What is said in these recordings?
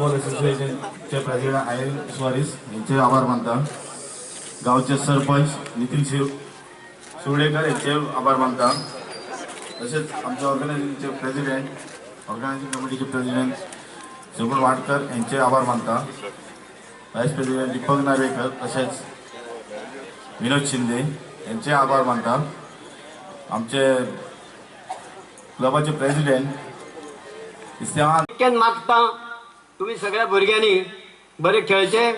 Volleyball असोसिएशनचे president आयन सुवारीस यांचे आभार मानता. गावचे सरपंच नितीन शिवडेकर यांचे आभार मानता. तसेच आमच्या ऑर्गनायझेशनचे प्रेसिडेंट, ऑर्गनायझिंग कमिटीचे प्रेसिडेंट सुगुण वाडकर यांचे आभार मानता. व्हाईस प्रेसिडेंट दीपक नार्वेकर तसेच विनोद शिंदे यांचे आभार मानता. आमचे क्लबाचे प्रेसिडेंट इस्तेमान मागता तुम्ही सगळ्या भुरग्यांनी बरे खेळचे.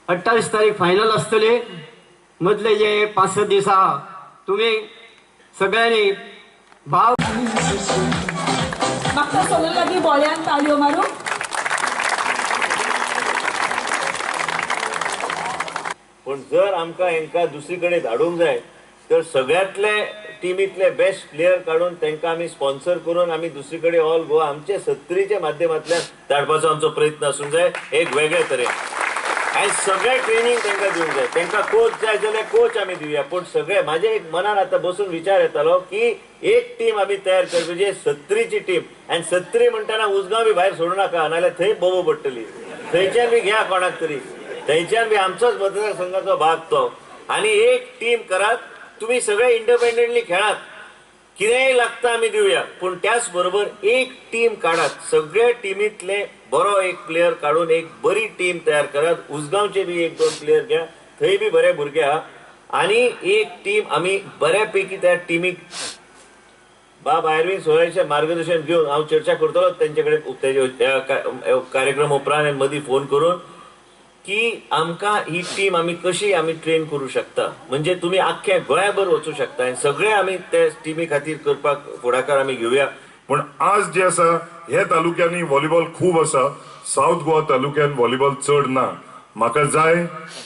28 तारीख फायनल आसतली. मदले जे 5-6 दीस आहा तुम्ही सगळ्यांनी भाव म्हाका सगळ्यां लागीं बोळ्यान ताळयो मारू. पण जर आमकां हेंकां दुसरी कडेन धाडूंक जाय तर सगळ्यांतले टिमींतले बेस्ट प्लेयर काडून तांकां आमी स्पॉन्सर करून आमी दुसरी कडेन ऑल गोवा आमचे सत्तरीच्या माध्यमांतल्यान धाडपाचो आमचो प्रयत्न आसूंक जाय एक वेगळे तरेन. आनी सगळें ट्रेनींग तांकां दिवंक जाय. तांकां कोच जाय जाल्यार कोच आमी दिवया. पूण सगळे म्हाजे एक मनान आतां बसून विचार येतालो की एक टीम आमी तयार करपाची, सत्तरीची टीम. आनी सत्तरी म्हणटना उजगांव बी भायर सोडूं नाका, नाजाल्यार थंय बोबो पडटली. थंयच्यान बी घ्या कोणाक तरी, थंयच्यान बी आमचोच मतदारसंघाचो भाग तो. आनी एक टीम करात, तुम्ही सगळे इंडिपेंडंटली खेळात, कितेंय लागता आमी दिवया, पूण त्याच बरोबर एक टीम काडात. सगळे टिमींतले बरो एक प्लेयर काडून एक बरी टीम तयार करात. उजगांवचे बी 1-2 प्लेयर घ्या, थंय बी बरे भुरगे आहा. आनी एक टीम आमी बऱ्यापैकी त्या टिमीक बाब आयर्विन सोयराचें मार्गदर्शन घेवन हांव चर्चा करतलो तेंचे कडेन कार्यक्रम उपरांत मदीं फोन करून की आमकां ही टीम आमी कशी आमी ट्रेन करूं शकता. म्हणजे तुमी आख्ख्या गोंयाभर वचूं शकता आनी सगळे आमी ते टिमी खातीर करपाक फुडाकार आमी घेवया. पण आज जे आसा हे तालुक्यांनी व्हॉलीबॉल खूब आसा, सावथ गोवा तालुक्यान व्हॉलीबॉल चड ना. म्हाका जाय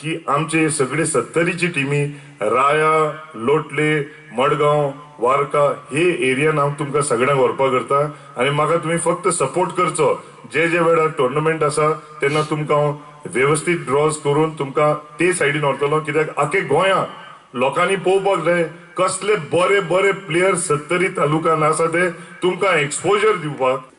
की आमचे सगळे सत्तरीची टिमी राया, लोटले, मडगांव, वारका हे एरियान हांव तुमकां सगळ्यांक व्हरपाक करता आनी म्हाका तुमी फक्त सपोर्ट करचो. जे जे वेळार टोर्नामेंट आसा तेन्ना तुमकां हांव व्यवस्थीत ड्रॉज करून तुमकां ते सायडीन व्हरतलो. कित्याक आखे गोंया लोकांनी पळोवपाक जाय कसले बरे बरे प्लेयर सत्तरी तालुक्यान आसा ते तुमकां एक्सपोजर दिवपाक.